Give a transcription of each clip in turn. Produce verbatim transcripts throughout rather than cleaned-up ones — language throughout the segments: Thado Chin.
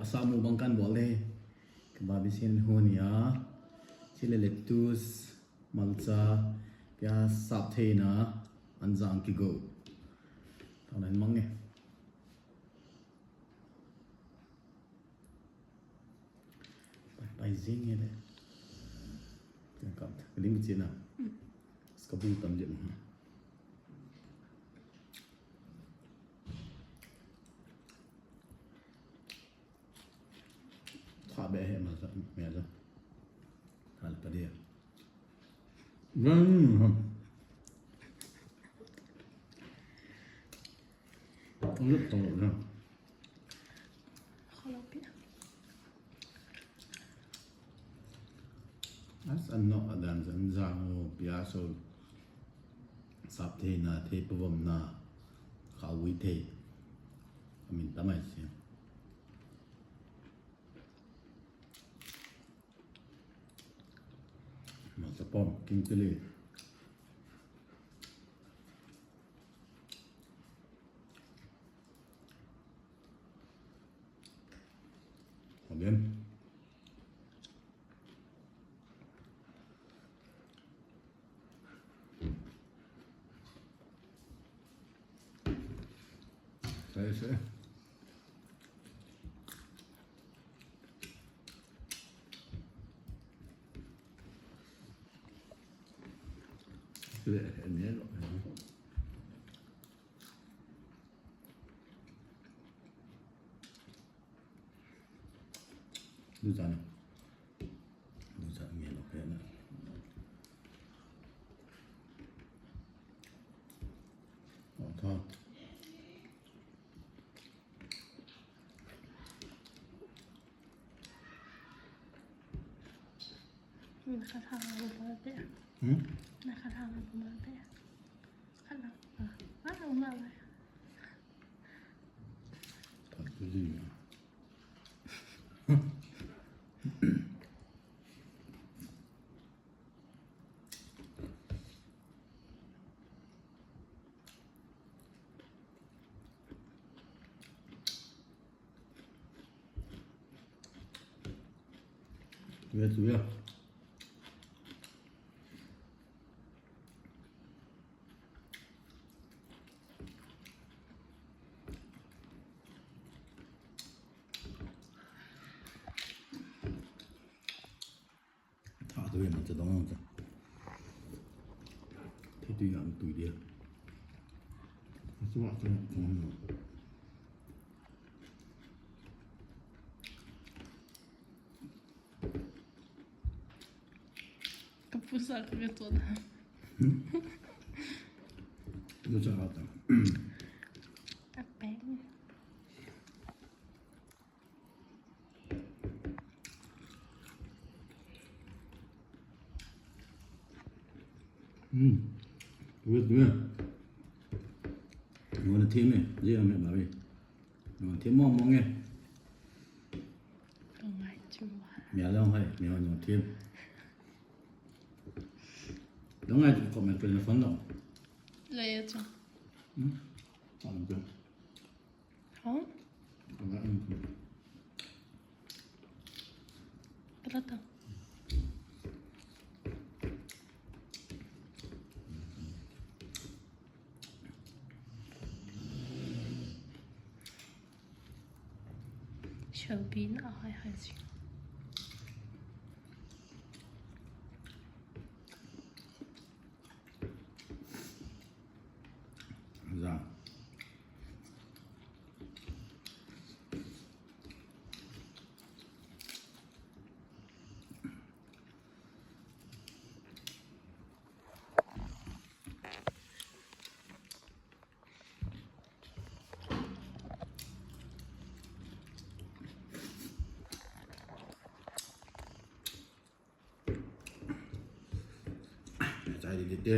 Samu bang kan bol le. Kebab isin hu nia. Chile lettuce, malcha, piaz, sap theina, anjang kigo. Tau nan mang e. Pai, pai jing e le. Kan kam. Lim chi na. Ska bu tam je ma. Tha be he ma sa, me sa. Tha le pa dia. Ram. Lut tong lo na. Kho lo pi. As an nok adan jan jang o pia so. Sap thei na, thei pavom na. Kha ui thei. Amin tamai si. Masapom, king chili. Again. Sei, sei. Sei, sei. Ducha na. Ducha nge lo phe na. O tho. Na kha tha na bu ma pe. Hmm? Na kha tha na bu ma pe. Kha na. Ah, u ma la. Tha tu ji na. Tuya, tuya. Tha tu ve ma cha dong cha. Thi tu yang tu dia. Chu ma chu. Ka pusa ka ve to da. Lu cha ha ta. A peng. Hmm. Wait, wait. You wanna tame me? Yeah, I'm happy. You wanna tame mom, mom, yeah? Don't like too much. Me alone, hey. Me on your team. Don't like to comment on the phone, though. Later. Hmm? I'm good. Hả? Plata. Shall be na hai hai si. Za. Chai di di te.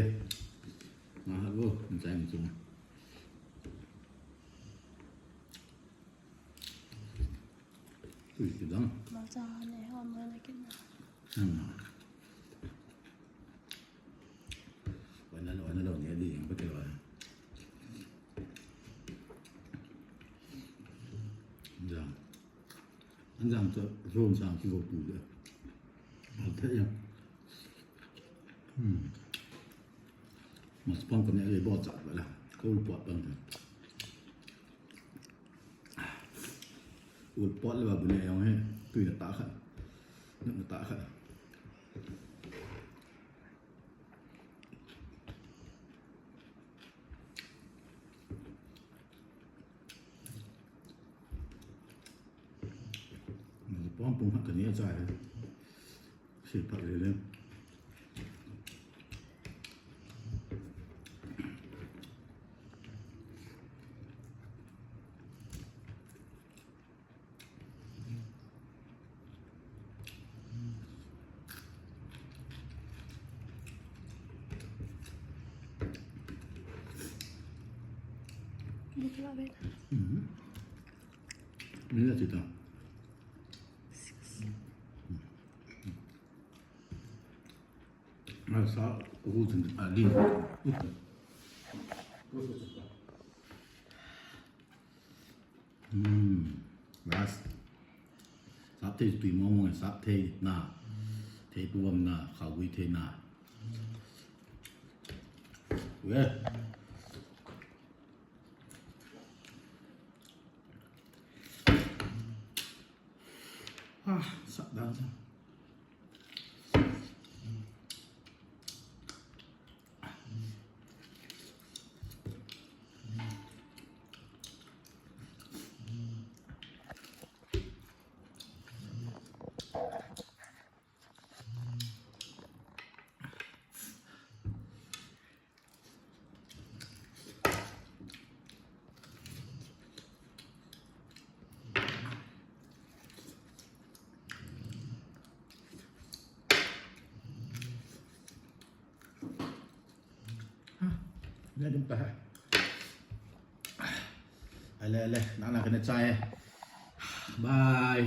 Nga ha bu, chai ni chung. Tui ti dang. Ma cha ne ha ma na kin na. Hmm. Wana lo, wana lo ne di yang pa te wa. Ja. Jang chu, zon sang ki go tu de. Al the ya. Hmm. Mas pang ka ne le bo cha ba la. Ko pot pang. Ul pot le ba bu ne yong he. Tui na ta khan. Na ta khan. Pom pum ha kani a chai. Si phat le le. Ni la ti ta. Sa hu chun a din. Hmm. Ras. Sap thei tui mong mong, sap thei na. Thei puam na, khau gui thei na. We. Ah, sat dan. Ale, ale, nana kena chai. Bye.